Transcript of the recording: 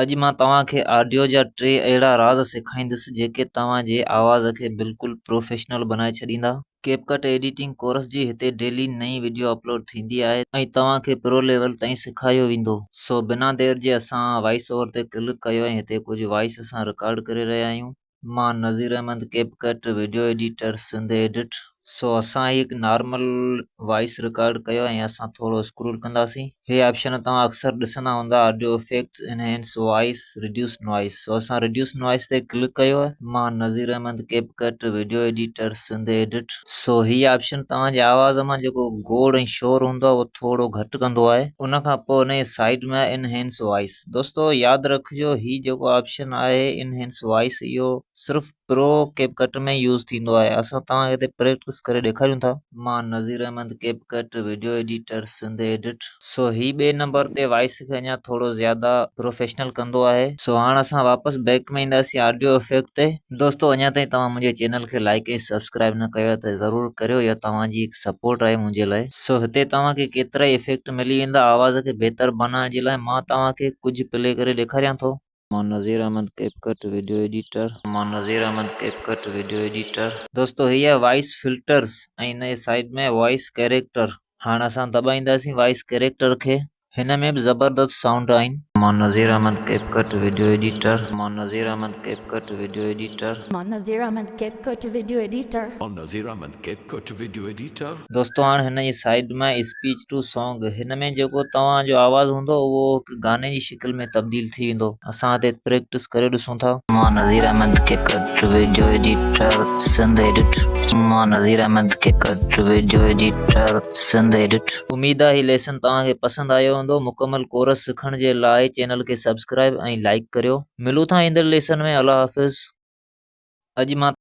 اڄ مان توهان کي آڊيو جا ٽي اهڙا راز سيکاريندس جيڪي توهان جي آواز کي بلڪل پروفيشنل بنائي ڇڏيندا. ڪيپ ڪٽ ايڊيٽنگ ڪورس جي هتي ڊيلي نئين وڊيو اپلوڊ ٿيندي آهي ۽ توهان کي پرو ليول تائين سيکاريو ويندو. سو بنا دير جي اسان وائس اوور تي ڪلڪ ڪيو ۽ هتي ڪجهه وائس اسان رڪارڊ ڪري رهيا آهيون. مان Nazir Ahmed CapCut video editor Sindh edit. سو اسان هي هڪ نارمل وائس رڪارڊ ڪيو ۽ اسان ٿورو اسڪرول ڪنداسين. هي آپشن توهان اڪثر ڏسندا هوندا audio effects enhance voice reduce noise سو اسان ريڊيوس نوائس تي ڪلڪ ڪيو. مان Nazir Ahmed CapCut video editor Sindh edit. سو هي آپشن توهان جي آواز مان جيڪو گوڙ ۽ شور هوندو آهي اهو ٿورو گهٽ ڪندو آهي. ان کان پوء ان جي سائيڊ ۾ آهي انهينس وائس. دوستو ياد رکجو هي جيڪو آپشن آهي انهينس وائس اهو صرف پرو ڪيپ ڪٽ ۾ يوز ٿيندو آهي اسان توهان کي هتي پريڪٽس ڪري ڏيکاريون ٿا. مان Nazir Ahmed CapCut video editor Sindh edit. سو هي ٻئي نمبر تي وائس کي اڃا ٿورو زياده پروفيشنل ڪندو آهي. سو هاڻ اسان واپس بيڪ ۾ اينداسين آڊيو افيڪٽ تي. دوستو اڃا تائين توهان منهنجي چينل کي لائيڪ ۽ سبسڪرائيب نه ڪيو آهي ته ضرور ڪريو اها توهان جي هڪ سپورٽ آهي منهنجي لاء. سو هتي توهان کي ڪيترائي افيڪٽ ملي ويندا آواز کي بهتر بنائڻ جي لاء مان توهان کي ڪجهه پلي ڪري ڏيکاريان ٿو. مان نذير احمد ڪيپڪٽ وڊيو ايڊيٽر. مان نذير احمد ڪيپڪٽ وڊيو ايڊيٽر. دوستو هي آهي وائس فلٽرز ۽ ان جي سائيڊ ۾ وائس ڪيريڪٽر. هاڻ اسان دٻائينداسين وائس ڪيريڪٽر کي. هن ۾ به زبردست سائونڊ آهن. مان نذير احمد ڪيپڪٽ وڊيو ايڊيٽر. مان نذير احمد ڪيپڪٽ وڊيو ايڊيٽر. مان نذير احمد ڪيپڪٽ وڊيو ايڊيٽر. مان نذير احمد ڪيپڪٽ وڊيو ايڊيٽر. دوستو هاڻ هن جي سائيڊ ۾ اسپيچ ٽو سانگ هن ۾ جيڪو توهان جو آواز هوندو اهو هڪ گاني جي شڪل ۾ تبديل ٿي ويندو. اسان هتي پريڪٽس ڪري ڏسون ٿا. مان نذير احمد ڪيڪٽ وڊيو ايڊيٽر سنڌ ايڊٽ. مان نذير احمد ڪيڪٽ وڊيو ايڊيٽر سنڌ ايڊٽ. اميد آهي هي ليسن توهان کي پسند آيو هوندو. مڪمل ڪورس سکڻ جي لاء چينل کي سبسڪرائب ۽ لائيڪ ڪريو. ملون ٿا ايندڙ ليسن ۾ الله حافظ. اڄ مان.